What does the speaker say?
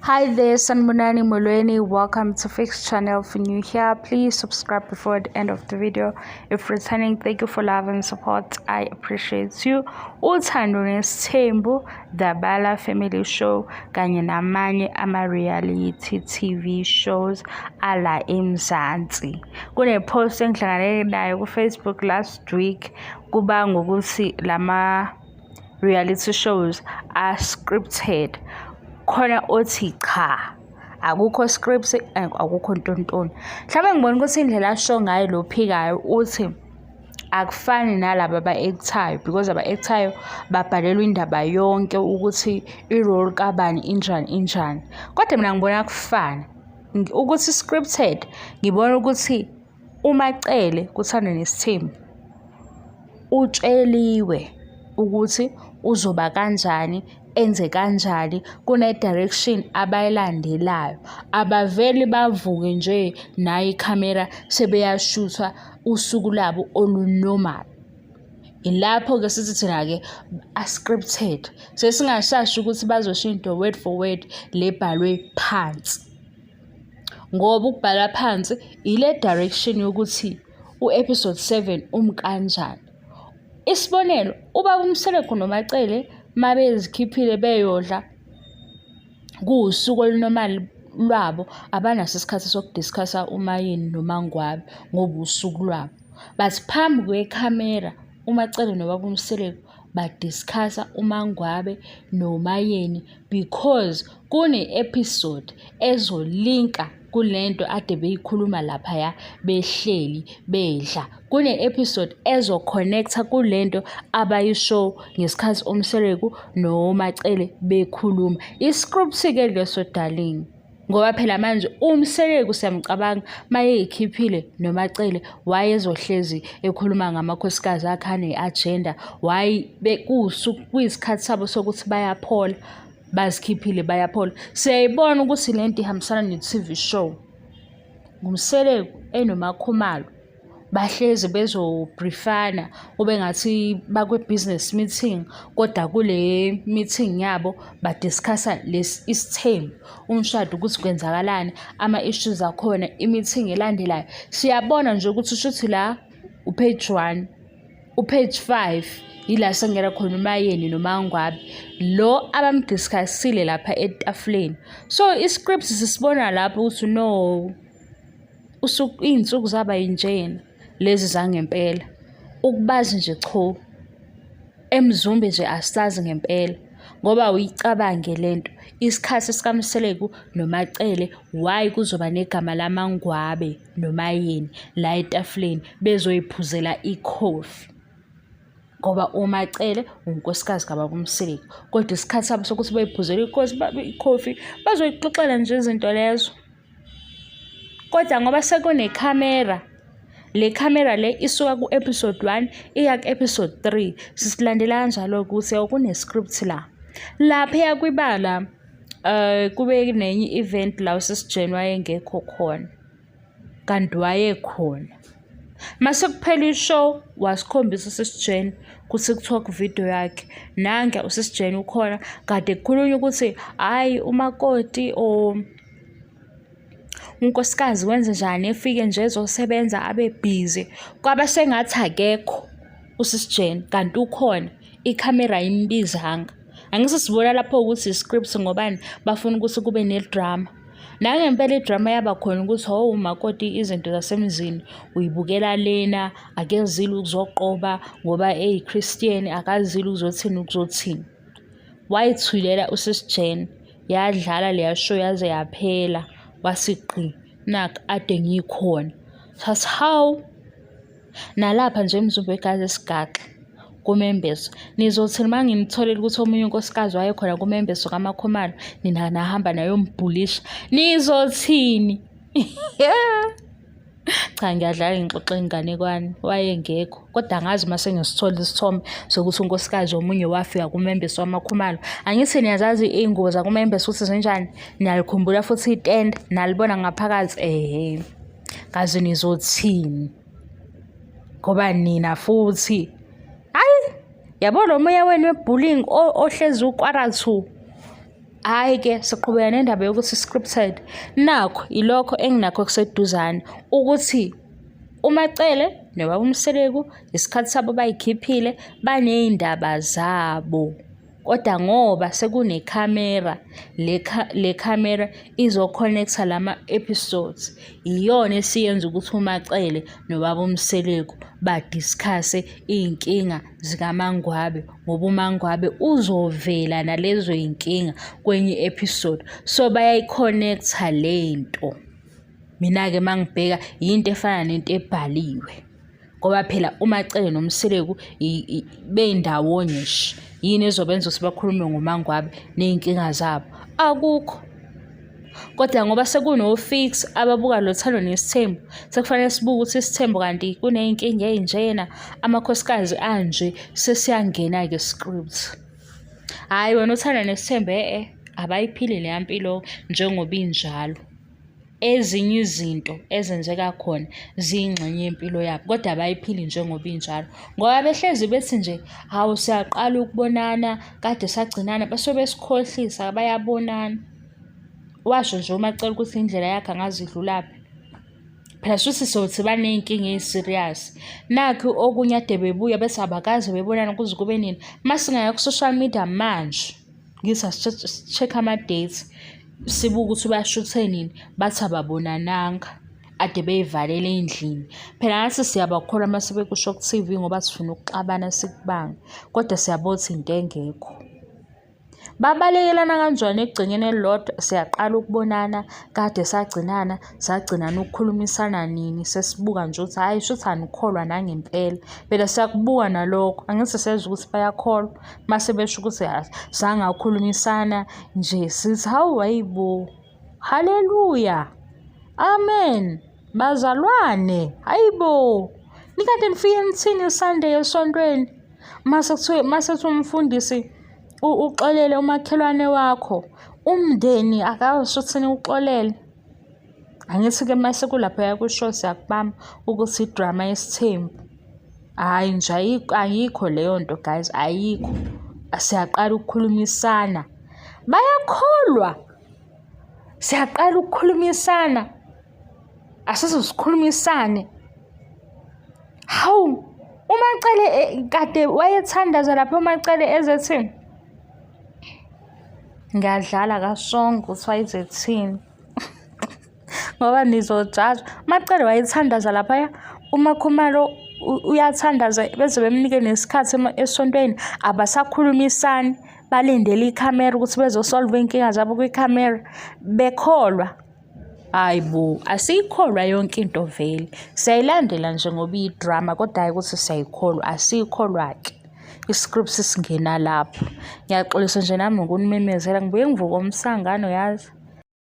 Hi there, Sanibonani Molweni. Welcome to Fix Channel. If you're new here, please subscribe before the end of the video. If returning, thank you for love and support. I appreciate you. Uthando Nesithembu, The Bala Family Show, kanye namanye ama-reality TV shows ala eMzansi. Kune-post engihlangane nayo ku-Facebook last week kuba ngokuthi lama reality shows are scripted. Khona othi cha, akukho script, akukho ntontoni. Mhlawumbe ngibona ukuthi indlela asho ngayo lo phikayo uthi akufani nalaba aba-act-ayo because aba-act-ayo babhalelwa indaba yonke ukuthi i-role kabani injani injani. Kodwa mina ngibona kufana ukuthi scripted, ngibona ukuthi uMaCele kuThando Nesithembu utsheliwe ukuthi uzoba kanjani, enze kanjani, kune-direction abayilandelayo. Abaveli bavuke nje nayo ikhamera sebeyashuthwa usuku labo olu-normal. Ilapho-ke sithi thina-ke a-scripted. Sesingashashi ukuthi bazosho into word for word le ebhalwe phansi. Ngoba ukubhala phansi ile direction yokuthi u-episode 7 umi kanjani. Isibonelo, ubaba uMseleku noMaCele uma bezikhiphile beyodla kuwusuku olu-normal lwabo, abanaso isikhathi soku-discuss-a uMaYeni noMaNgwabe ngoba usuku lwabo. But phambi kwekhamera uMaCele nobaba uMseleku ba-discuss-a uMaNgwabe noMaYeni because kune-episode ezolinka kulento ade beyikhuluma laphaya behleli bedla. Kune-episode ezo-connect-a kulento abayisho ngesikhathi uMseleku noMaCele bekhuluma. I-script-ke leso darling. Ngoba phela manje uMseleku siyamcabanga mayeyikhiphile noMaCele wayezohlezi ekhuluma ngamakhosikazi akhe ane-agenda. Why kuyisikhathi sabo sokuthi bayaphola, bazikhiphile bayaphola. Siyayibona ukuthi lento ihambisana ne-T_V show. NguMseleku enoMaKhumalo bahlezi bezo-brief-ana kube ngathi bakwi-business meeting kodwa kule meeting yabo ba-discuss-a lesi isithembu, umshado ukuthi kwenzakalani, ama-issues akhona, i-meeting elandelayo. Siyabona nje ukuthi shuthi la u-page 1, u-page 5 yila sekungena khona uMaYeni noMaNgwabe lo abam-discuss-ile lapha etafuleni. So i-script sisibona lapho ukuthi no, iy'nsuku zaba yinjena lezi zangempela. Ukubazi nje cho, eMzumbe nje asazi ngempela ngoba uyicabange lento. Isikhathi sikaMseleku noMaCele why kuzoba negama laMaNgwabe noMaYeni la etafuleni bezoyiphuzela ikhofi. Ngoba uMaCele unkosikazi kababa uMseleku kodwa isikhathi sabo sokuthi beyiphuzele ikhofi bazoyixoxela nje izinto lezo. Kodwa ngoba sekunekhamera, le khamera le isuka ku-episode 1 iya ku-episode 3. Sisilandela kanjalo-ke ukuthi kune-script la. Laphiya kwibala kube nenye i-event la uSis Jane wayengekho khona, kanti wayekhona. Mase kuphela i-show wasikhombisa uSis Jane ku-TikTok video yakhe. Nange uSis Jane ukhona kade kukhulunywa ukuthi hhayi umakoti or unkosikazi wenze njani efike nje ezosebenza abe busy. Kwaba sengathi akekho uSis Jane kanti ukhona, ikhamera ayimbizanga. Angithi sibona lapho ukuthi i-script ngobani bafuna ukuthi kube ne-drama. Nangempela i-drama yaba khona ukuthi hawu umakoti izinto zasemzini uyibukela lena, akezile ukuzoqoba ngoba eyi-Christian, akazile ukuzothini ukuzothini. Wayithulela uSis Jane yadlala leya show yaze yaphela wasi gqi nakhu ade ngikhona. Sathi hawu, nalapha nje eMzumbe wegazi esigaxa kumembeso. Nizothini uma nginitholile ukuthi omunye unkosikazi wayekhona kumembeso kaMakhumalo, nina nahamba nayombhulisha, nizothini? Cha ngiyadlala ngixoxa inganekwane, wayengekho. Kodwa angazi uma sengisithola isithombe sokuthi unkosikazi omunye wafika kumembeso waMakhumalo. Angithi niyazazi iy'ngubo zakumembeso ukuthi zinjani? Niyalikhumbula futhi itende, nalibona ngaphakathi, ehhe. Kaze nizothini? Ngoba nina futhi, hhayi, yabo lo moya wenu we-bullying ohlezi ukwara thu. Hhayi-ke siqhubeka nendaba yokuthi scripted. Nakho ilokho enginakho kuseduzane ukuthi uMaCele nobaba uMseleku isikhathi sabo bayikhiphile baney'ndaba zabo. Kodwa ngoba sekunekhamera, le khamera izo-connect-a lama-episodes, iyona esiyenza ukuthi uMaCele nobaba uMseleku ba-discuss-e iy'nkinga zikaMaNgwabe ngoba uMaNgwabe uzovela nalezo y'nkinga kwenye i-episode. So bayayi-connect-a le nto. Mina-ke uma ngibheka yinto efana nento ebhaliwe. Ngoba phela uMaCele noMseleku bendawonye nje, yini ezobenza ukuthi bakhulume ngoMaNgwabe ney'nkinga zabo? Akukho. Kodwa ngoba sekuno-fix ababuka lo Thando Nesithembu, sekufanele sibuke ukuthi isithembu kanti kuney'nkinga ey'njena, amakhosikazi anje, sesiyangena-ke script. Hhayi wena uThando Nesithembu e-e, abayiphili leya mpilo njengoba injalo. Ezinye izinto ezenzeka khona ziyingxenye yempilo yabo kodwa abayiphili njengoba injalo ngoba behlezi bethi nje, hawu siyaqala ukubonana kade sagcinana, basuke besikhohlisa bayabonana. Washo nje uMaCele ukuthi indlela yakhe angazi idlulaphi. Phela shuthi sothi baney'nkinga ey'serious. Nakhu okunye ade bebuya bethi abakaze bebonane kuze kube nini. Masingaya ku-social media manje. Ngithi asi-check-e ama-dates, sibuke ukuthi bashuthe nini, bathi ababonananga, ade bey'valele ey'ndlini. Phela nathi siyabakholwa uma sebekusho ku-T_V ngoba sifuna ukuxabana sikubange, kodwa siyabona ukuthi into engekho. Babalekelana kanjani egcekeni elilodwa? Siyaqala ukubonana, kade sagcinana, sagcinana ukukhulumisana nini, sesibuka nje ukuthi hhayi shuthi anikholwa nangempela. Phela siyakubuka nalokho, angithi siyezwa ukuthi bayakholwa. Mase besho ukuthi sangakhulumisana nje sithi hawu hayibo, haleluya, amen, bazalwane, hayibo, nikade nifike nithini Sunday esontweni? Mase kuthiwa mase kuthiwa umfundisi uxolele umakhelwane wakho, umndeni akawusho uthini uxolele. Angithi-ke mase kulaphaya kwi-show siyakubamba ukuthi idrama yesithembu. Hhayi nje ayikho, ayikho leyo nto guys, ayikho. Siyaqala ukukhulumisana. Bayakholwa. Siyaqala ukukhulumisana. Asize sikhulumisane. Hawu, uMaCele eh, kade wayethandaza lapho uMaCele ezethi ngiyadlala kasonke ukuthi wayezethini. Ngoba nizojaja. UMaCele wayethandaza laphaya, uMaKhumalo uyathandaza beze bemnike nesikhathi esontweni, abasakhulumisani balindele ikhamera ukuthi bezosolva iy'nkinga zabo kwikhamera bekholwa. Hhayi bo, asiyikholwa yonke into vele. Siyayilandela nje ngoba iyidrama kodwa hhayi ukuthi siyayikholwa, asiyikholwa-ke. I-script singena lapho. Ngiyaxolisa nje nami ngokunimemezela, ngibuye ngivuke umsangano yazi.